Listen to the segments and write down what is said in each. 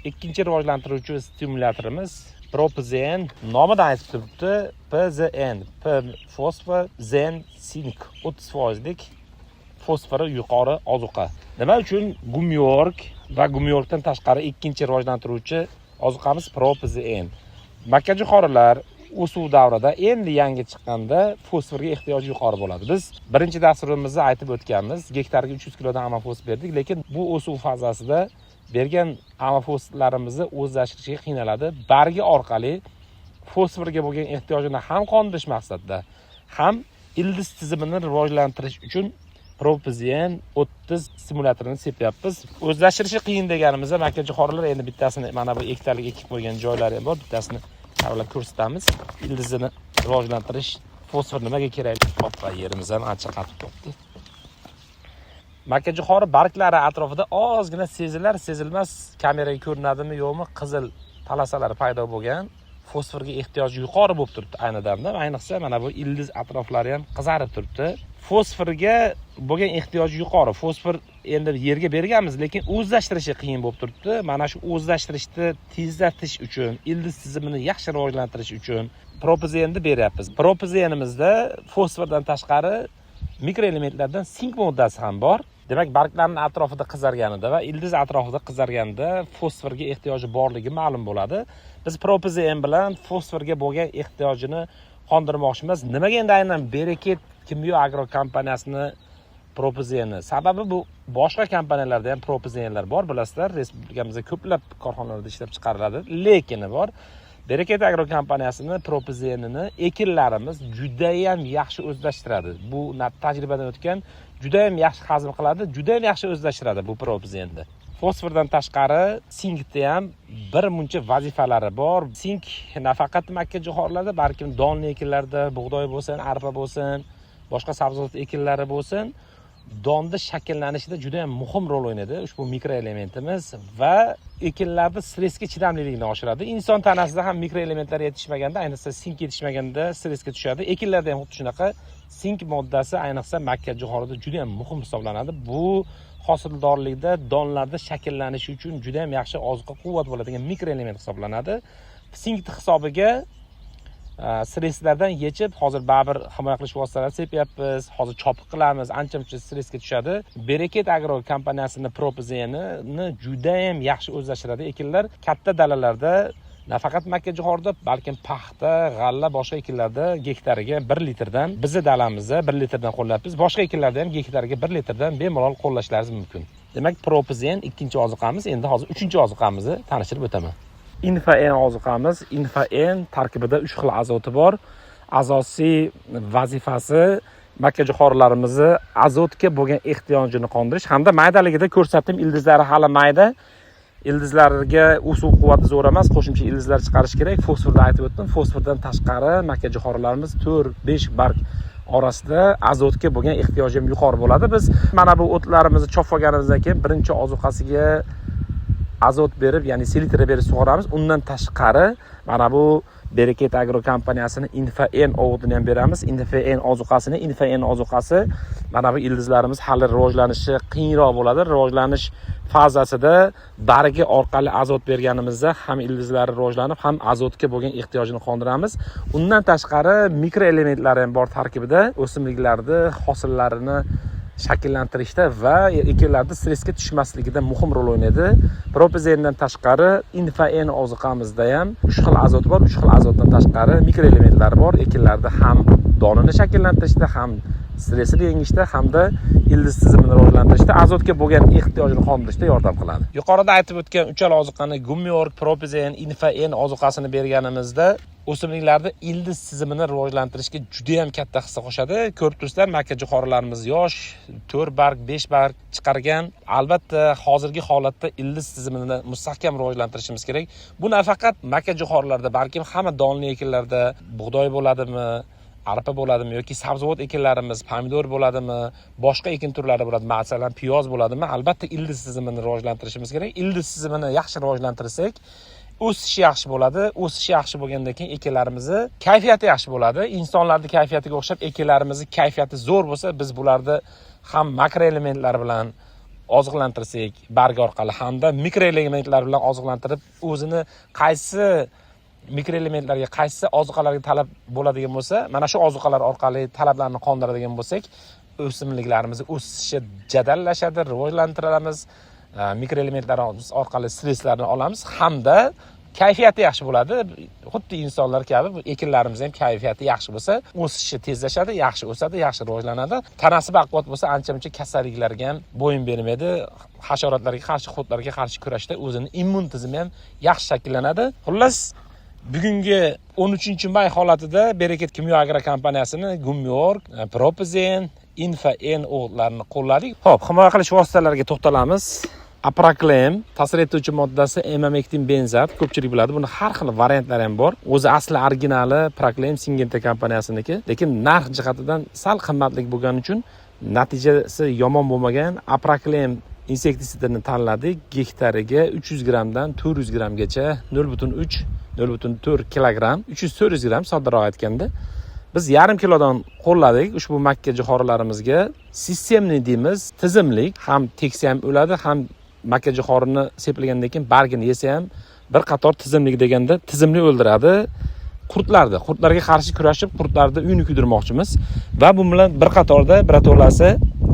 Ikkinchi rivojlantiruvchi stimulyatorimiz ProPZN, nomidan aytib turibdi, PZN, P fosfor, Zn sink, 30 foizlik fosfori yuqori ozuqa. Nima uchun Gumyork va Gumyorkdan tashqari ikkinchi rivojlantiruvchi ozuqamiz ProPZN? Makkajo'xorilar o'suv davrida, endi yangi chiqqanda fosforga ehtiyoji yuqori bo'ladi. Biz birinchi dasturimizda aytib o'tganmiz, gektarga 300 kilodan amofos berdik, lekin bu o'suv fazasida bergan amofoslarimizni o'zlashtirishga qiynaladi. Bargi orqali fosforga bo'lgan ehtiyojini ham qondirish maqsadida, ham ildiz tizimini rivojlantirish uchun ProPZN 30 stimulyatorini sepyapmiz. O'zlashtirishi qiyin deganimizda, makkajo'xorilar endi bittasini, mana bu yektalik ekib qo'ygan joylari ham bor, bittasini kavlab ko'rsatamiz. Ildizini rivojlantirish, fosfor nimaga kerak? Oppa, yerimiz ham ancha qatib qolibdi. Makkajo'xori barglari atrofida ozgina sezilar sezilmas, kameraga ko'rinadimi yo'qmi, qizil palasalar paydo bo'lgan. Fosforga ehtiyoji yuqori bo'lib turibdi ayni damda. Ayniqsa mana bu ildiz atroflari ham qizarib turibdi. Fosforga bo'lgan ehtiyoji yuqori. Fosfor endi yerga berganmiz, lekin o'zlashtirishi qiyin bo'lib turibdi. Mana shu o'zlashtirishni tezlatish uchun, ildiz tizimini yaxshi rivojlantirish uchun ProPZNni beryapmiz. ProPZNimizda fosfordan tashqari mikroelementlardan sink moddasi ham bor. Demak, barglarni atrofida qizarganida va ildiz atrofida qizarganda fosforga ehtiyoji borligi ma'lum bo'ladi. Biz ProPZN bilan fosforga bo'lgan ehtiyojini qondirmoqchimiz. Nimaga endi aynan Bereket kimyo agro kompaniyasini ProPZNi? Sababi, bu boshqa kompaniyalarda ham ProPZNlar bor, bilasizlar, respublikamizda ko'plab korxonalarda ishlab chiqariladi. Lekini bor, Bereket agro kompaniyasini ProPZNini ekinlarimiz judayam yaxshi o'zlashtiradi. Bu tajribadan o'tgan, judayam yaxshi hazm qiladi, judayam yaxshi o'zlashtiradi bu ProPZNni. Fosfordan tashqari sinkni ham bir muncha vazifalari bor. Sink nafaqat makkajo'xorilarda, balkim donli ekinlarda, bug'doy bo'lsin, arpa bo'lsin, boshqa sabzavot ekinlari bo'lsin, donni shakllanishida juda ham muhim rol o'ynaydi ushbu mikroelementimiz va ekinlarni stressga chidamliligini oshiradi. Inson tanasida ham mikroelementlar yetishmaganda, ayniqsa sink yetishmaganda stressga tushadi. Ekinlarda ham xuddi shunaqa. Sink moddasi ayniqsa makkajo'xorida juda ham muhim hisoblanadi. Bu hosildorlikda, donlarda shakllanishi uchun juda ham yaxshi oziqa quvvat bo'ladigan mikroelement hisoblanadi. Sinkni hisobiga stresslardan yechib, hozir baribir himoya qilish vositalarini sepyapmiz, hozir chopiq qilamiz, ancha muncha stressga tushadi. Bereket agro kompaniyasini ProPZNni judayam yaxshi o'zlashtiradi ekinlar. Katta dalalarda, nafaqat makkajo'xorida, balkim paxta, g'alla, boshqa ekinlarda gektariga 1 litrdan, bizni dalamizda 1 litrdan qo'llayapmiz, boshqa ekinlarda ham gektariga 1 litrdan bemalol qo'llashlaringiz mumkin. Demak, ProPZN ikkinchi ozuqamiz. Endi hozir uchinchi ozuqamizni tanishtirib o'taman. Infa N ozuqamiz. Infa N tarkibida uch xil azoti bor. Asosiy vazifasi makkajo'xorilarimizni azotga bo'lgan ehtiyojini qondirish hamda maydaligida ko'rsatdim, ildizlari hali mayda, ildizlarga o'suv quvvati zo'r emas, qo'shimcha ildizlar chiqarish kerak. Fosforda aytib o'tdim. Fosfordan tashqari makkajo'xorilarimiz 4-5 barg orasida azotga bo'lgan ehtiyoji ham yuqori bo'ladi. Biz mana bu o'tlarimizni chopib olganimizdan keyin birinchi ozuqasiga azot berib, ya'ni selitra berib sug'oramiz. Undan tashqari mana bu Bereket agro kompaniyasini Infa N o'g'itini ham beramiz, Infa N ozuqasini. Infa N ozuqasi mana bu ildizlarimiz hali rivojlanishi qiyinroq bo'ladi. Rivojlanish fazasida bargi orqali azot berganimizda ham ildizlari rivojlanib, ham azotga bo'lgan ehtiyojini qondiramiz. Undan tashqari mikroelementlar ham bor tarkibida, o'simliklarni hosillarini shakllantirishda va ekinlarda stressga tushmasligida muhim rol o'ynaydi. ProPZNdan tashqari Infa N ozuqamizda ham uch xil azot bor. Uch xil azotdan tashqari mikroelementlar bor. Ekinlarda ham donini shakllantirishda, ham stressini yengishda hamda ildiz tizimini rivojlantirishda, azotga bo'lgan ehtiyojini qondirishda yordam qiladi. Yuqorida aytib o'tgan uchala ozuqani, Gumyork, ProPZN, Infa N ozuqasini berganimizda o'simliklarni ildiz tizimini rivojlantirishga juda ham katta hissa qo'shadi. Ko'rib turibsizlar, makkajo'xorilarimiz yosh, to'rt barg, besh barg chiqargan. Albatta, hozirgi holatda ildiz tizimini mustahkam rivojlantirishimiz kerak. Bu nafaqat makkajo'xorilarda, balkim hamma donli ekinlarda, bug'doy bo'ladimi, arpa bo'ladimi yoki sabzavot ekinlarimiz, pomidor bo'ladimi, boshqa ekin turlari bo'ladi, masalan, piyoz bo'ladimi, albatta ildiz tizimini rivojlantirishimiz kerak. Ildiz tizimini yaxshi rivojlantirsak, o'sish yaxshi bo'ladi. O'sish yaxshi bo'lgandan keyin ekinlarimizni kayfiyati yaxshi bo'ladi. Insonlarni kayfiyatiga o'xshab ekinlarimizni kayfiyati zo'r bo'lsa, biz bularni ham makroelementlar bilan oziqlantirsak barg orqali hamda mikroelementlar bilan oziqlantirib, o'zini qaysi mikroelementlarga, qaysi ozuqalarga talab bo'ladigan bo'lsa, mana shu ozuqalar orqali talablarni qondiradigan bo'lsak, o'simliklarimizni o'sishi jadallashadi, rivojlantiramiz, mikroelementlarimiz orqali stresslarni olamiz hamda kayfiyati yaxshi bo'ladi. Xuddi insonlar kabi bu ekinlarimiz ham kayfiyati yaxshi bo'lsa, o'sishi tezlashadi, yaxshi o'sadi, yaxshi rivojlanadi. Tanasi baquvvat bo'lsa, ancha muncha kasalliklarga ham bo'yin bermaydi, hasharotlarga qarshi, qurtlarga qarshi kurashda o'zini immun tizimi ham yaxshi shakllanadi. Xullas, bugungi 13 may holatida Bereket Kimyo Agro kompaniyasini Gumyork, Propozen, Infa N o'g'itlarini qo'lladik. Xo'p, himoya qilish vositalariga to'xtalamiz. Aproklem ta'sir etuvchi moddasi emamektin benzat, ko'pchilik biladi. Buni har xil variantlari ham bor. O'zi asli originali Proklem Singenta kompaniyasiniki, lekin narx jihatidan sal qimmatlik bo'lgani uchun natijasi yomon bo'lmagan Aproklem insektitsidini tanladik. Gektariga 300 grammdan 400 grammgacha, 0,3 0,4 kilogramm, 300-400 gramm, soddaroq aytganda. Biz yarim kilodan qo'lladik ushbu makka jo'xorilarimizga. Системный deymiz, tizimlik, ham teksa ham o'ladi, ham makka jo'xorini sepilgandan keyin bargini yesa ham bir qator. Tizimlik deganda tizimli o'ldiradi qurtlarni. Qurtlarga qarshi kurashib, qurtlarni uyini kuydirmoqchimiz va bu bilan bir qatorda birato'lasi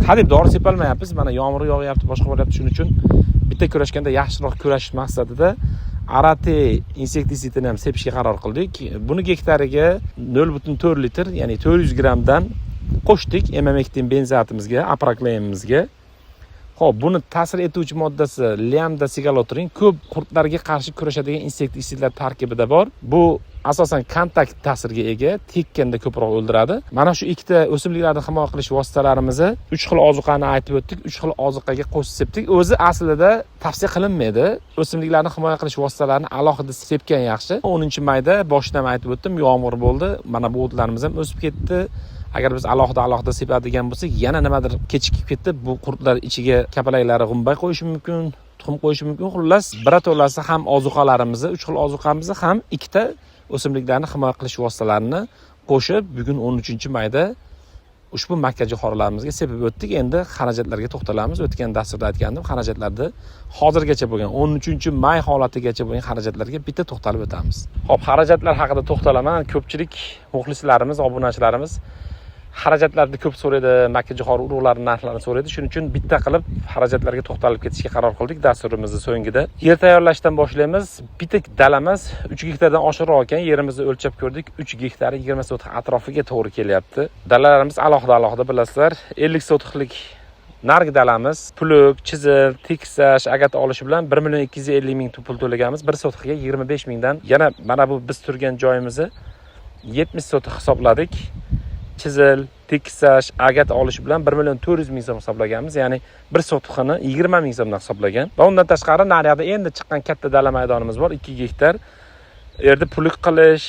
hadeb dori sepolmayapmiz. Mana yomg'ir yog'yapti, boshqa bo'lyapti. Shuning uchun bitta kurashganda yaxshiroq kurashish maqsadida Arate insektitsidini ham sepishga qaror qildik. Buni gektariga 0,4 litr, ya'ni 400 grammdan qo'shdik emamektin benzatimizga, aprokleymimizga. Xo'p, buni ta'sir etuvchi moddasi lambda sigalotrin, ko'p qurtlarga qarshi kurashadigan insektitsidlar tarkibida bor. Bu asosan kontakt ta'sirga ega, tekkanda ko'proq o'ldiradi. Mana shu ikkita o'simliklarni himoya qilish vositalarimizni, uch xil ozuqani aytib o'tdik, uch xil ozuqaga qo'shib sepdik. O'zi aslida tavsiya qilinmaydi. O'simliklarni himoya qilish vositalarini alohida sepgan yaxshi. 10 mayda boshidan ham aytib o'tdim, yomg'ir bo'ldi. Mana bu o'tlarimiz ham o'sib ketdi. Agar biz alohida alohida sepadigan bo'lsak, yana nimadir kechikib ketdi. Bu qurtlar ichiga kapalaklari g'umbay qo'yishi mumkin, tuxum qo'yishi mumkin. Xullas, birato'lasi ham ozuqalarimizni, uch xil ozuqamizni, ham ikkita o'simliklarni himoya qilish vositalarini qo'shib, bugun 13 mayda ushbu makka jo'xorilarimizga sepib o'tdik. Endi xarajatlarga to'xtalamiz. O'tgan dasturda aytgandim, xarajatlarni hozirgacha bo'lgan, 13 may holatigacha bo'lgan xarajatlarga bitta to'xtalib o'tamiz. Xo'p, xarajatlar haqida to'xtalaman. Ko'pchilik muxlislarimiz, obunachilarimiz xarajatlarni ko'p so'raydi, makka jo'xori urug'larini narxlarini so'raydi. Shuning uchun bitta qilib xarajatlarga to'xtalib ketishga qaror qildik dasturimizni so'ngida. Yer tayyorlashdan boshlaymiz. Bitta dalamiz 3 gektardan oshiqroq ekan, yerimizni o'lchab ko'rdik. 3 gektari 20 sotix atrofiga to'g'ri kelyapti. Dalalarimiz alohida alohida bilasizlar. 50 sotixlik narigi dalamiz plug, chizil, tekislash, agat olishi bilan 1 million 250 ming pul to'laganmiz. Bir sotixiga 25 mingdan. Yana mana bu biz turgan joyimizni 70 sotix hisobladik. Chizil, tekislash, agat olish bilan 1 million 400 ming so'm hisoblaganmiz. Ya'ni bir sotixini 20 ming so'mdan hisoblagan. Va undan tashqari naryoqda endi chiqqan katta dala maydonimiz bor, 2 gektar. U yerda plug qilish,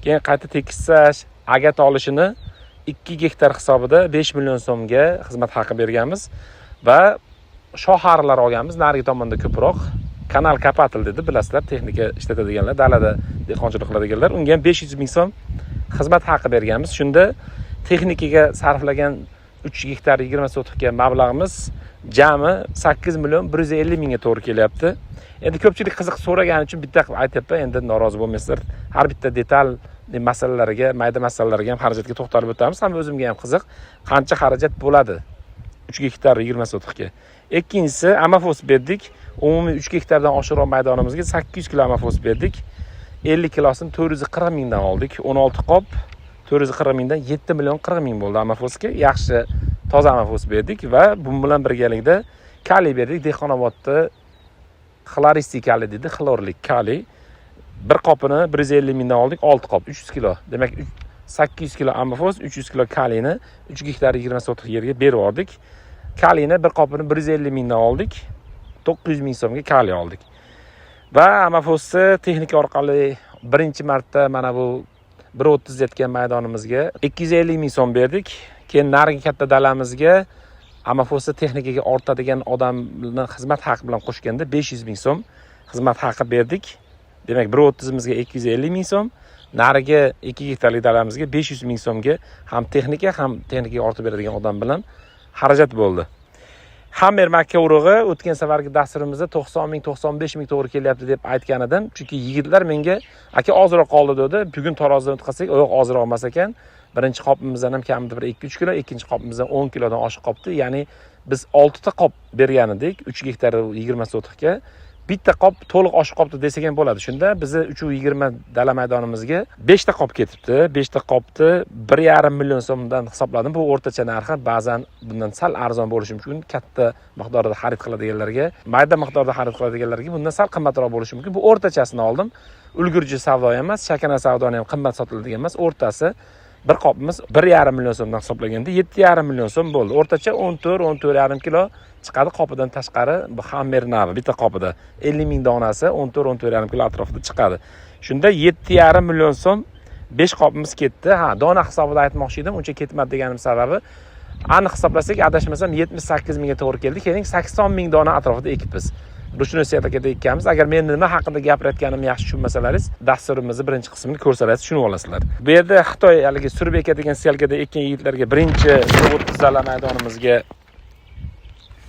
keyin qayta tekislash, agat olishini 2 gektar hisobida 5 million so'mga xizmat haqi berganmiz va shoxarilar olganmiz narigi tomonda ko'proq. Канал копатель dedi, bilasizlar, texnika ishlatadiganlar, dalada dehqonchilik qiladiganlar. Unga ham 500 ming so'm xizmat haqi berganmiz. Shunda texnikaga sarflagan 3 gektar 20 sotixga mablag'imiz jami 8 million 150 mingga to'g'ri kelyapti. Endi ko'pchilik qiziq so'ragani uchun bitta qilib aytyapman, endi norozi bo'lmaysizlar. Har bitta detal masalalarga, mayda masalalarga ham xarajatga to'xtalib o'tamiz. Ham o'zimga ham qiziq, qancha xarajat bo'ladi 3 gektar 20 sotixga. Ikkinchisi, amafos berdik. Umumiy 3 gektardan oshiqroq maydonimizga 800 kilo amafos berdik. 50 kilosini 440 mingdan oldik. 16 qop 440 mingdan 7 million 40 ming bo'ldi amafosga. Yaxshi toza amafos berdik va bu bilan birgalikda kaliy berdik. Dehqonobodda хлористый kaliy deydi, xlorlik kaliy. Bir qopini 150 mingdan oldik, 6 qop 300 kilo. Demak, 800 kilo amafos, 300 kilo kaliyni 3 gektar 20 sotix yerga berib yubordik. Kaliyni bir qopini 150 mingdan oldik. 900 ming so'mga kaliy oldik. Va amafosni texnika orqali birinchi marta mana bu 1.30 yetgan maydonimizga 250 ming so'm berdik. Keyin narigi katta dalamizga amafosni texnikaga ortadigan odamni xizmat haqi bilan qo'shganda 500 ming so'm xizmat haqi berdik. Demak, 1.30imizga 250 ming so'm, narigi 2 gektarlik dalamizga 500 ming so'mga ham texnika, ham texnikaga ortib beradigan odam bilan xarajat bo'ldi. Hammer makka urug'i o'tgan safargi dasturimizda 90 ming, 95 ming to'g'ri kelyapti deb aytgan edim. Chunki yigitlar menga aka ozroq qoldi dedi. Bugun tarozidan o'tkazsak, yo'q, ozroq emas ekan. Birinchi qopimizdan ham kamida bir 2-3 kilo, ikkinchi qopimizdan 10 kilodan oshiq qopdi. Ya'ni biz 6 ta qop bergan edik, 3 gektar 20 sotixga. Bitta qop to'liq oshib qopdi desak ham bo'ladi. Shunda bizni 3,20 dala maydonimizga 5 ta qop ketibdi. 5 ta qopni 1,5 million so'mdan hisobladim. Bu o'rtacha narxi, ba'zan bundan sal arzon bo'lishi mumkin. Katta miqdorda xarid qiladiganlarga, mayda miqdorda xarid qiladiganlarga bundan sal qimmatroq bo'lishi mumkin. Bu o'rtachasini oldim. Ulgurji savdo emas, chakana savdoni ham qimmat sotiladigan emas, o'rtasi. Bir qopimiz 1,5 million so'mdan hisoblaganda 7,5 million so'm bo'ldi. O'rtacha 14, 14,5 kilo chiqadi qopidan tashqari. Bu Hammer navi bitta qopida 50 ming donasi 14, 14,5 kilo atrofida chiqadi. Shunda 7,5 million so'm 5 qopimiz ketdi. Ha, dona hisobida aytmoqchi edim, uncha ketmadi deganim sababi aniq hisoblasak, adashmasam 78 mingga to'g'ri keldi. Keling 80 ming dona atrofida ekibmiz. Ручной сеялка da ekkanmiz. Agar men nima haqida gapirayotganimni yaxshi tushunmasalaringiz, dasturimizni birinchi qismini ko'rsalaringiz tushunib olasizlar. Bu yerda Xitoy haligi surib ekadigan сеялка da ekkan yigitlarga birinchi 30 dala maydonimizga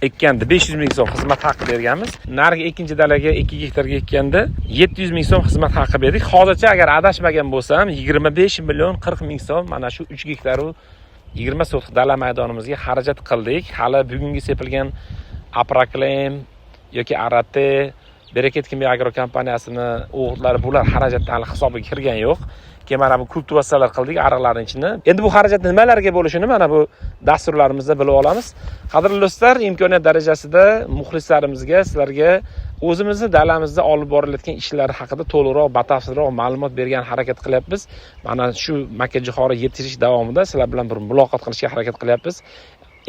ekkanda 500 ming so'm xizmat haqi berganmiz. Narigi ikkinchi dalaga 2 gektarga ekkanda 700 ming so'm xizmat haqi berdik. Hozircha agar adashmagan bo'lsam 25 million 40 ming so'm mana shu 3 gektaru 20 sotix dala maydonimizga xarajat qildik. Hali bugungi sepilgan Aproklem yoki Arate, Bereket Kimyo Agro kompaniyasini o'g'ritlari, bular xarajatni hali hisobiga kirgan yo'q. Keyin mana bu kultivatsiyalar qildik ariqlarning ichini. Endi bu xarajat nimalarga bo'lishini mana bu dasturlarimizda bilib olamiz. Qadrli do'stlar, imkoniyat darajasida muxlislarimizga, sizlarga o'zimizni dalamizda olib borilayotgan ishlar haqida to'liqroq, batafsilroq ma'lumot bergan harakat qilyapmiz. Mana shu makka jo'xori yetishtirish davomida sizlar bilan bir muloqot qilishga harakat qilyapmiz.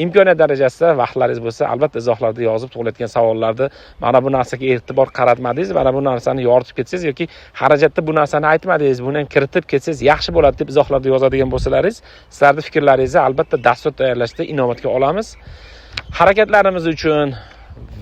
Imkoniyat darajasida vaqtlaringiz bo'lsa, albatta izohlarda yozib, tug'ilayotgan savollarni, mana bu narsaga e'tibor qaratmadingiz, mana bu narsani yoritib ketsangiz yoki xarajatda bu narsani aytmadingiz, buni ham kiritib ketsangiz yaxshi bo'ladi deb izohlarda yozadigan bo'lsalaringiz, sizlarni fikrlaringizni albatta dastur tayyorlashda inobatga olamiz. Harakatlarimiz uchun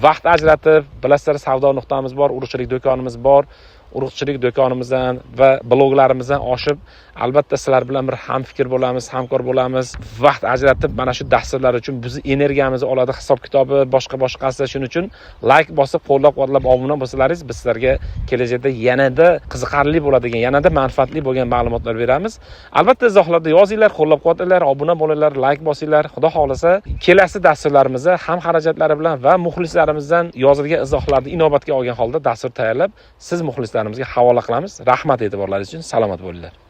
vaqt ajratib, bilasizlar, savdo nuqtamiz bor, urug'chilik do'konimiz bor. Urug'chilik do'konimizdan va bloglarimizdan oshib, albatta sizlar bilan bir hamfikr bo'lamiz, hamkor bo'lamiz. Vaqt ajratib mana shu dasturlar uchun bizni energiyamizni oladi, hisob kitobi, boshqa boshqasi. Shuning uchun layk bosib, qo'llab quvvatlab obuna bo'lsalaringiz, biz sizlarga kelajakda yanada qiziqarli bo'ladigan, yanada manfaatli bo'lgan ma'lumotlar beramiz. Albatta izohlarda yozinglar, qo'llab quvvatlanglar, obuna bo'linglar, layk bosinglar. Xudo xohlasa, kelasi dasturlarimizda ham xarajatlari bilan va muxlislarimizdan yozilgan izohlarni inobatga olgan holda dastur tayyorlab, siz muxlislarimizga havola qilamiz. Rahmat e'tiborlaringiz uchun, salomat bo'linglar.